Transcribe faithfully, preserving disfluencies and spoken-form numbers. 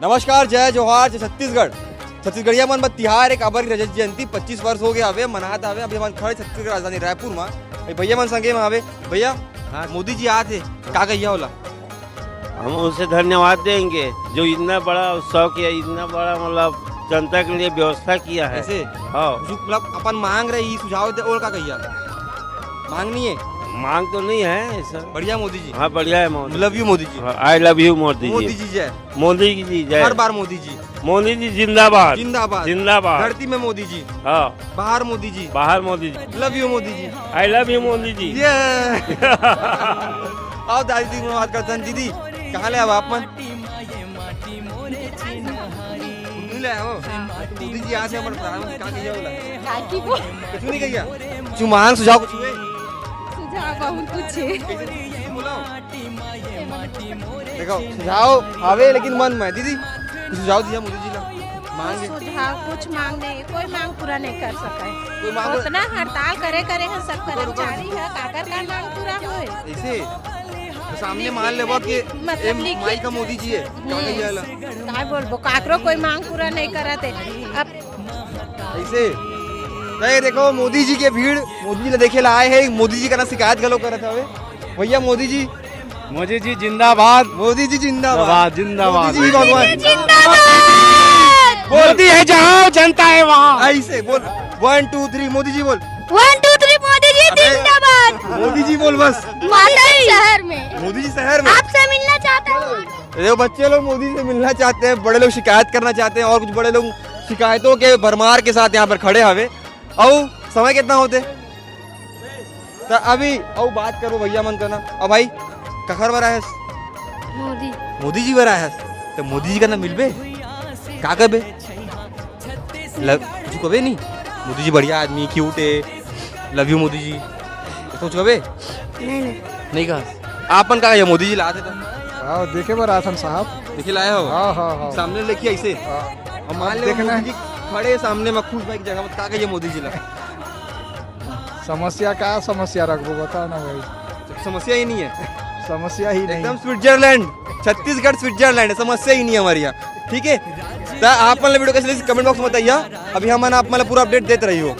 नमस्कार, जय जोहार, जय छत्तीसगढ़। छत्तीसगढ़िया मन बर तिहार एक अबर की रजत जयंती पच्चीस वर्ष हो गया हवे, मनात हवे। अभी हमन खड़े छत्तीसगढ़ राजधानी रायपुर मा, ये भैया मन संगे मा हवे। भैया, हाँ। मोदी जी आत हे, का कहिया ओला? हम उसे धन्यवाद देंगे जो इतना बड़ा उत्सव किया, इतना बड़ा मतलब जनता के लिए व्यवस्था किया है। ऐसे? हाँ। जो मतलब अपन मांग रहे, ये सुझाव दे, और का कहिया? मांग नहीं है? मांग तो नहीं है ऐसा। बढ़िया मोदी जी। हाँ, बढ़िया है मोदी। Love you Modi ji. हाँ, I love you Modi ji. Modi ji जय। मोदी जी जय। हर बार मोदी जी। मोदी जी जिंदाबाद। जिंदाबाद। जिंदाबाद। धरती में मोदी जी। हाँ। बाहर मोदी जी। बाहर Modi ji. Love you Modi ji. I love you Modi ji. ये। आओ दादी जी, मैं बात करता हूँ। दीदी, कहाँ ले आओ आप मन? नहीं ले आओ। मोदी जी आज हमर प्रधानमंत्री का कहिया बोला? काकी को। कुछ नहीं कहिया। कुछ मांग सुझाव कुछ हुए? सुझाव बहुत कुछ है। कैसे बोला? देखो, सुझाव आवे लेकिन मन में। दीदी, कुछ सुझाव दिया मोदी जी ला। मांग है। सुझाव कुछ मांग नहीं, कोई मांग पूरा नहीं कर सका है। कोई मांग उतना हड़ताल करे, करे हैं सब कर्मचारी है, काकर का मांग पूरा होए? ऐसे? तो सामने मान लेबो कि मतलब एम कि माई का मोदी जी है। हम्म। का कहिया ला? का बोलबो, काकरो कोई मांग पूरा नहीं करत है। अब ऐसे? तो ये देखो मोदी जी के भीड़, मोदी जी ला देखे ला आए हैं, मोदी जी का ना शिकायत घलो करत हवे। भैया मोदी जी। मोदी जी जिंदाबाद। मोदी जी जिंदाबाद। जिंदाबाद, जिंदाबाद। मोदी जी भगवान। जिंदाबाद। बोल। मोदी है जहाँ, जनता है वहाँ। ऐसे बोल। One two three Modi ji बोल। One two three Modi ji अबे, जिंदाबाद। मोदी जी बोल बस। माता जी शहर में। मोदी जी शहर में। आपसे मिलना चाहता हूँ। देखो बच्चे लोग मोदी से मिलना चाहते हैं, बड़े लोग शिकायत करना चाहते हैं और कुछ बड़े लोग शिकायतों के भरमार के साथ यहाँ पर खड़े हवे। अउ समय कितना होते? त अभी अउ बात करो भैया मन करना। अब भाई कखर बर आयस? मोदी। मोदी जी बर आयस? त मोदी जी का ना मिलबे? का कबे? ल-, कुछ कबे नहीं? मोदी जी बढ़िया आदमी, क्यूट है, लव यू मोदी जी। तो कुछ कबे? नहीं, नहीं। नहीं कहा। आपन का ये मोदी जी ला आते तो? हाँ, देखे बर आथन साहब। देखे लाए हो? हाँ, हाँ, हाँ। सामने लेके ऐसे? हाँ। और मान ले देखना मोदी है। जी खड़े सामने में खुश भाई की जगह में, का कहिए मोदी जी ला? समस्या का समस्या रखबो, बता ना भाई। समस्या ही नहीं है। समस्या ही नहीं। एकदम स्विट्जरलैंड, छत्तीसगढ़ स्विट्जरलैंड है, समस्या ही नहीं है हमारे यहाँ। ठीक है, तो आप मतलब वीडियो कैसे लगी comment box में बताइए। अभी हम आप मतलब पूरा update देते रहियो।